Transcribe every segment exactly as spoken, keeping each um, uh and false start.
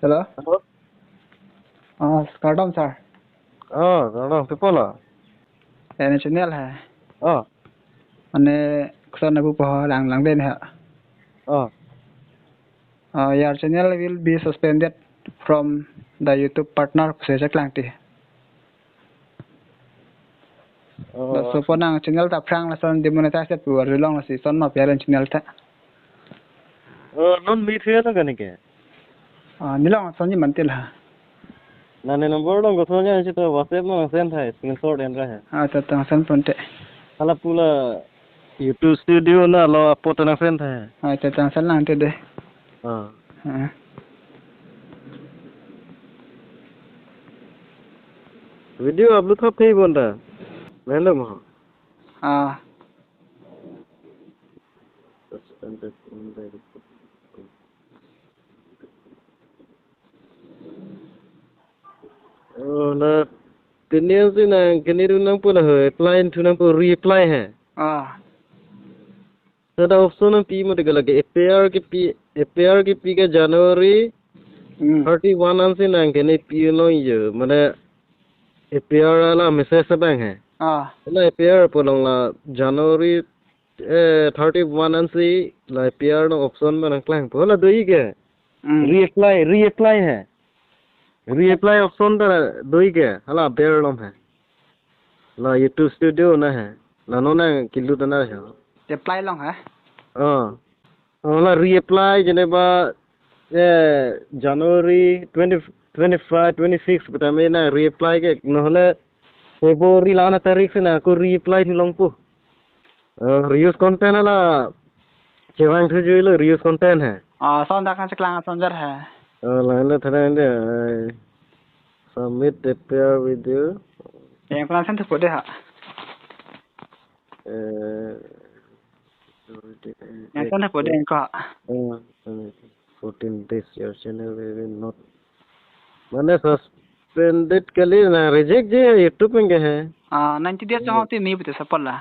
Hello? Hello? Oh, kardom sir. Oh, kardom, pi apotlo? Ene channel hai. Oh. Mane, kusan abu po lang lang den hai. Oh. Uh, your channel will be suspended from the YouTube partner, pusi cheklang ti. Oh. Laso apot nang channel ta aphrang lason demonetize pu arjulong, lasi son ma pi aren channel ta. Oh, non mi thuya to kani ke? Ah, nelong sonji mantil ha. Nang ne number along ko sonja, sita WhatsApp ma send hai, screenshot enra hai. Ah, ta tang send ponte. Hala pu la YouTube Studio nalo apot nang send hai. Ah, ta tang send lang te de. Ah. Ah. Video upload thap thei bonta. Melo mo. Ah. Oh, la pini ansi nang kene ru nangpo la ho, apply thu nangpo, reapply hai. Ah. Ladak option nangpi mati ke lake, F I R kepi, F I R kepi ke January Hmm. thirty-one ansi nang kene pi long jo, mane F I R la message abang hai. Ah. La F I R pu along la January, eh, thirty-one ansi la F I R along option ma nangklangpo, la do-ik ke. Hmm. Reapply, reapply hai. Reapply option ta do-ik ke, hala aber along hai. La YouTube Studio na hai. La non nang kilut na hai. Apply along hai? Oh. Oh, la reapply jeneba, eh, January twenty, twenty-five, twenty-six pu tame nang reapply ke, nohole February la-an atarik si nang ako reapply thu longpo. Eh, reuse content la chevang thu juilo, reuse content hai. Ah, son dak kan cheklang son jar hai. Eh, la le thana de, eh, submit the pair video. Yang pernah sen thupo de ha. Eh, Yang sen thupo de ko. Eh, eh, fourteen days your channel will not. Mane suspended kali na, reject je YouTube pen ke hai. Ah, ninety days Hmm. ho ti mi pute sapol la.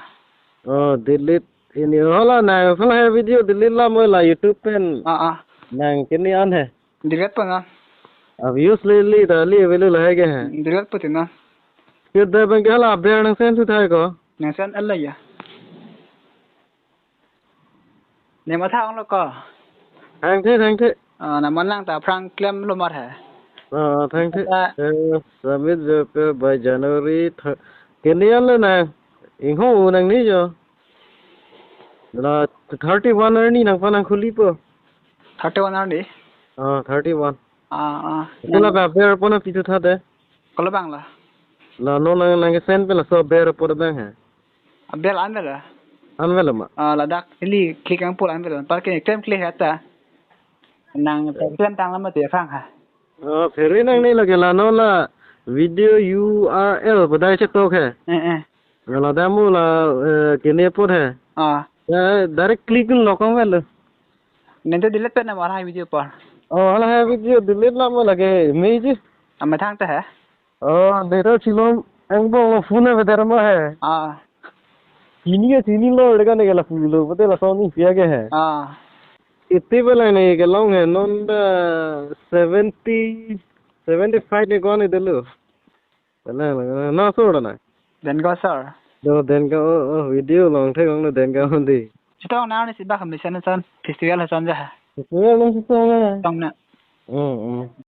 Oh, delete ini hola na, hola hai video delete lam la YouTube pen. Ah, ah. Nang kene an hai. Delete pon na. Obviously li ta li velu la hai ke hai. Delete pute na. Kida pen ke hala aber nang send thu thai ko. Nang send ala ya. Ne matha onglo ko. Thangthe, thangthe. Ah, na manlang ta aphrang klemlo mar hai. Ah, thangthe. Ta Eh, submit the pair by January th-, kene an le na. Ingho nang ni jo. La thirty-one arni nangpa nang khulipo. Thirty-one arni? Ah, thirty-one. Ah, ah. Hala aber pon na pi thu tha de. Kolo bang la? La non nang, nang send pen laso aber pon abang hai. Aber an vela? An vela ma? Ah, ladak ili click ang pol an vela. Par ke klem kle hai ta. Nang klem tang lama te phang ha. Ah, phere nang ne lake la non la video U R L padai chetok hai. Eh, eh. Ladak mo la, eh, kene apot hai. Ah. Eh, direct click lo kong vela. Nente delete pen na mar hai video apot. Oh, hala hai video delete lam lake meji. Ama thang ta hai. Oh, dera chilom angbong lo phone na veder ma hai. Ah. Chini ke chinilo, lega ne ke la phone lo, pute lason ni pia ke hai. Ah. Iti bela ne ke long hai, non ta seventy, seventy-five ne ko-an ne delo. Bela na, na so na. Den ko sir. Do den ko, oh, oh, video long the kong no den ko undi. Chitong na ni si ba kami sana san festival ha son ja. Festival long si son na. Tong na. Hmm, hmm.